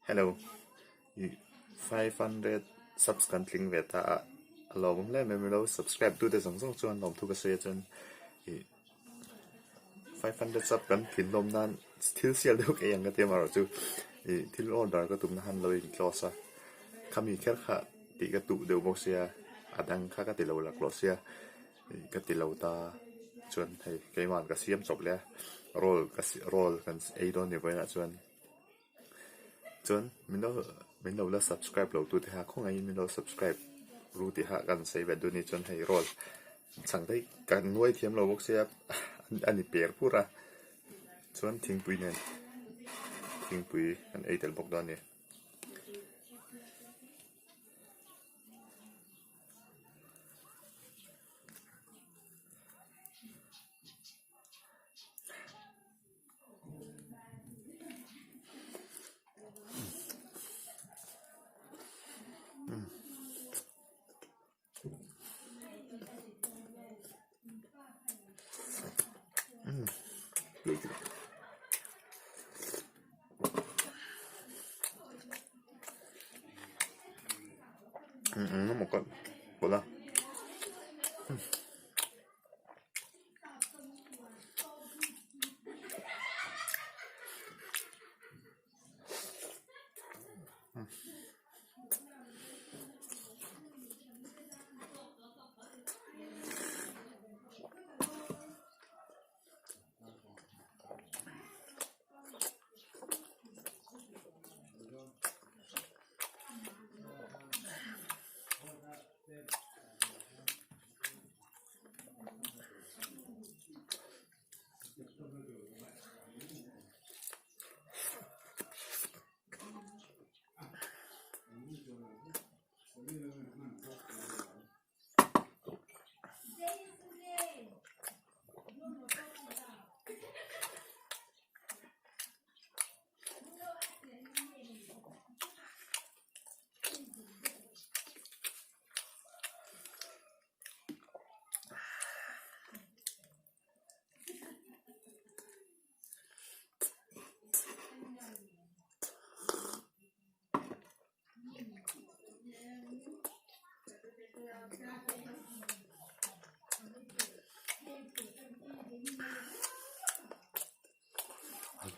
Hello ih 500 subs kan tling ve ta a a lawmawm hle mai milo subscribe tute zawng zawng chuan lawmthu ka sawi a chuan ih 500 sub kan thin hlawm nan thil sial deuh ka ei ang ka ti amaherawh chu ih thil order ka tumna khan lo in close a khami kher kha tih ka duh deuh bawk sia a dang kha ka ti lo laklawh sia ih ka ti lo ta chuan hei keimah ka siam chawp leh a roll ka roll kan ei dawn ni vawiinah chuan. Chuan min lo min lo la subscribe lo tute kha khawngaihin min lo subscribe ru tih kha kan sawi ve duh a ni chuan hei roll chhang daih kan nuai thiam lo bawk sia a ni per pur a chuan thingpui nen thingpui kan ei tel bawk dawn a ni.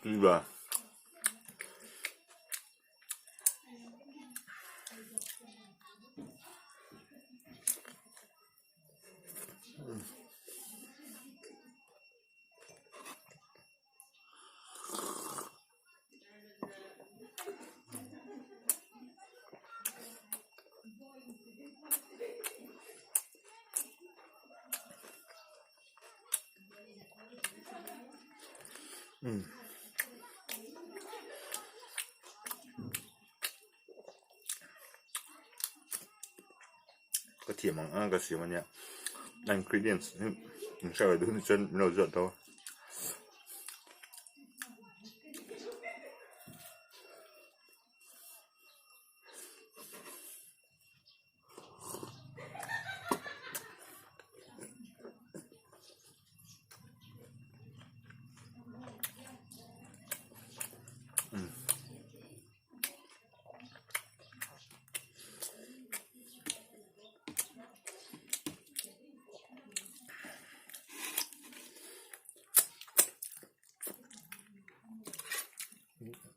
Tui ba. Ka thiam ang ang ka siam ania a ingredients hi in hre ve duh ni chuan min lo zawt dawn.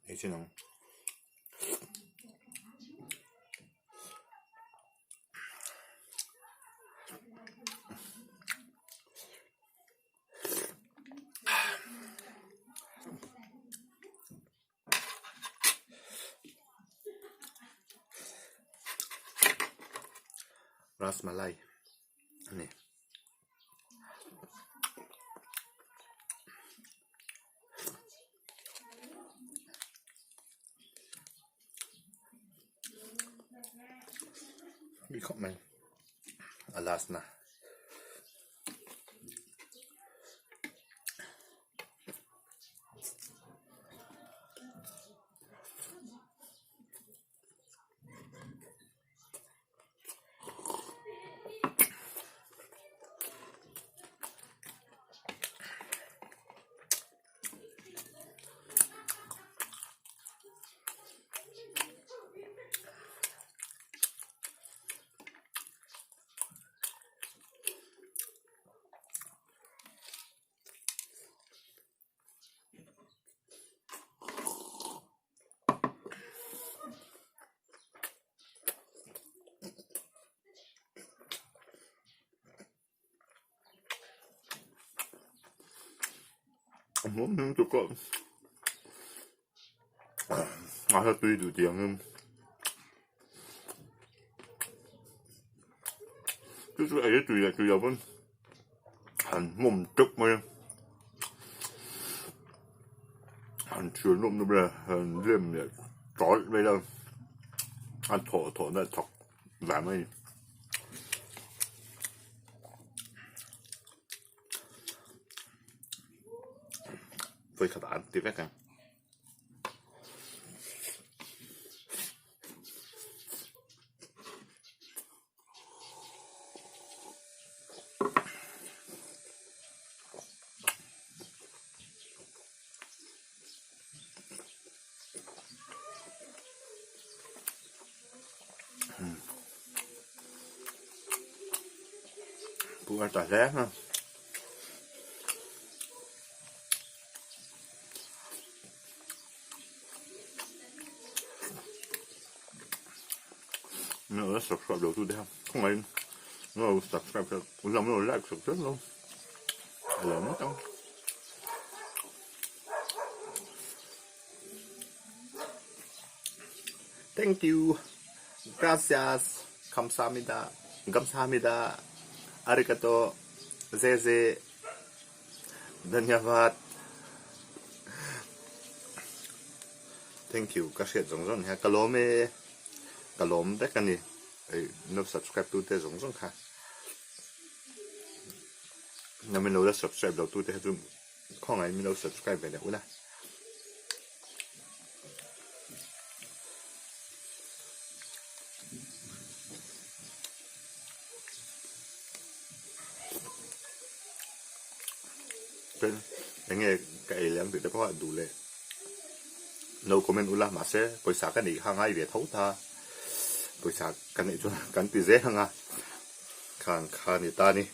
Ei chin ang. Rasmalai a ni. Mi khawp mai a last na. Hmuam chu ka a hla tui duh tih angin chu chu ei tui leh tui lo pawn han hmawm teuh mai a han thian nawm nawm leh han lem leh tawlh mai a a thawh thawh na thawk vang a ni. Vawikhat ah an ti vek ang. Puar ta hle a. Min lo subscribe lo tu te kha khawngaihin min lo subscribe kha u lam lo like sak zel lo a lo ngawt ang. Thank you. Gracias. Kamsahamnida. Gamsahamnida. Arigato. Zeze. Dhanyavad. Thank you. Ka hriat zawng zawng hian ka lawm e. Ka lawm vek a ni. Ei no subscribe tu te zawng zawng kha. Na min lo la subscribe lo tu te kha chu khawngaih min lo subscribe ve leh ula. Chuan eng nge ka ei leh ang tih te pawh a duh leh no comment ula mahse pawisa ka neih kha ngai ve tho ta pawisa ka neih chuan kan ti zel ang a khang kha ni ta ni.